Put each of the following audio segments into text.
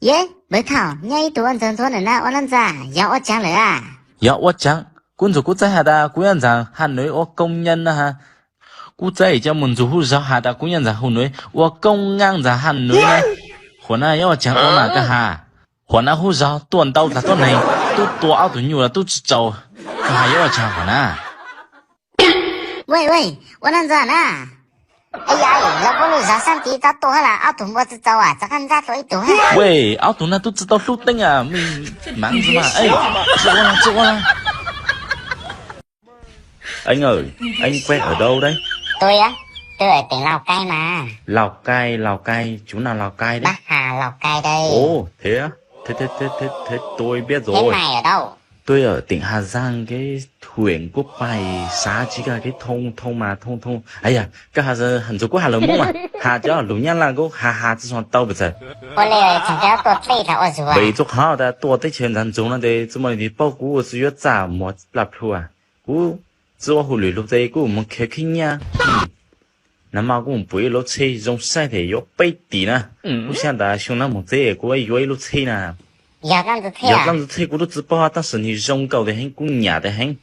Yej, npawg thaum nyob ib tug ua ntxawg ntxuav ntawm na ua nab ntxa, yog ua caag lawm a? Yog ua caag, kuv ntxuav kuv txaij has tas kuv yuav ntxav ha nuv ua koob nyab na ha. Kuv txaij coj mus ntxuav hub zog has tas kuv yuav ntxav ha nuv ua koob nyab ntxav ha nuv na. Huam nab yuav ua caag ua mas koj has. Huam nab hub zog tuaj ntau tas tuab neeg, tub tua ob tug nyuj los tub tsi tsaus, koj has yuav ua caag huam nab. Ua nab ntxa na. Yog koj lug zov sab tid tau tua hab las ob tug npua tsi txaus as, txav qab ntab tua ib tug. Ua, ob tug nag tub tsi tau hlub teeb a, mej maav ntxwg mas, tsi ua las, tsi ua las. Eeb, eeb quaj ua dab tsi? Tus, tus teem Laus Kai mas. Laus Kai, Laus Kai, tsuv naj Laus Kai dab? Laus Kai dab. Tus, teem Has Zaag kev thuam kuj pais xav tsi kag kev thoo thoo mas thoo thoo. Yog koj has ntxuav kuv has lus Moob mas, has cov lus Nyab Laj kuv has has tsi tau pes txawv. Vim txuj qhov tas tuaj teb chaws ntxav ntxuv no tes tsi muaj leej twg paub kuv ua tsi yuav txaj muag plaj plhu. Kuv tsi ua hauj lwm lug tes kuv moog khaws khib nyiab. Nag hmo kuv moog pum ib lub txhej zoo saib tes yuav peb tim na. Kuv xav tas xyoo no moog txheb kuv yuav ib lub txhej na. Yog dlaab ntxug txhej kuv tub tsi paub hab tab sis nwg zoo nkaus tes heev, kuv nyam tes heev.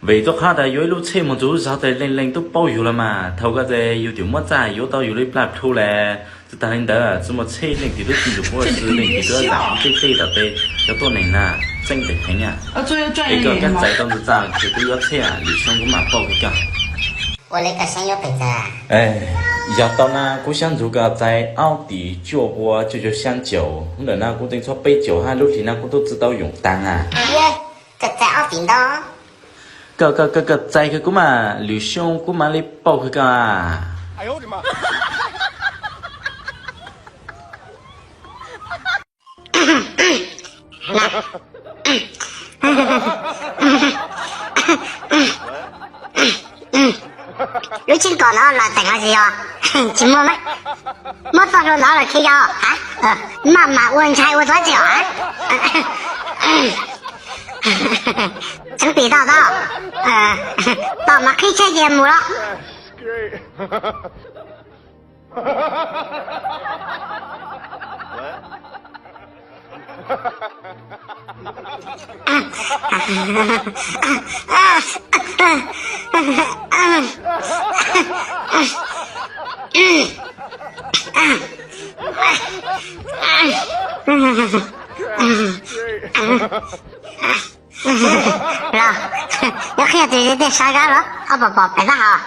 Vim txuj qhov tas yuav ib lub txhej moog txug lub zog tes leej leej tub paub yug los mas. Thaus koj tes yug twb muab txaj yuav tau yug li plaj plhu le. Tsi taag le ntawd tsi muaj txhej leej twg tub tsi ntxuav kuv, tsi leej twg tub zaam tej tej tom tes cov tuab neeg na, txeeb tes heev. Es koj kaaj txais tau ntxuav txaj ces kuv yuav txhej, lwm xyoo kuv mam pauj koj. Yog tau na kuv xaab ntxuv koj txais ob tim cuaj pua cuaj caug xyaa caum, ntawm na kuv teej txhua peb caum hab, lub hlis na kuv tub tsi tau yoom taag na. Koj txais ob tim ntau. Koj, koj, koj txais kawg kuv mas, lwm xyoo kuv mam li pauj kawg koj. Lub tseeb kom no los teem los tsis yog? Tsis muaj, muab txoj hlua ntawd los khi yog, maj mam ua ntshai ua txhob tsis yog? Tseeb tim tau tau, tom mas qhib tsheb ces mus los. Los, nyob qhib tus tej sab zab los ob pom pom pem tag hos.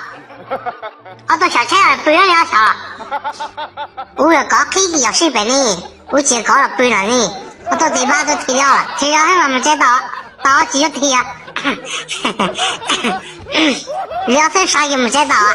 Ob tug xyom tsheb pw nyob xyom. Kuv yuav kov qhib yam sij pem ni, kuv tsis kov los pw lawm ni. Ob tug tes pab tug thim li, thim li mas mus tsev tau, tau tsis yuav thim. Li ob tug sawv ces mus tsev tau.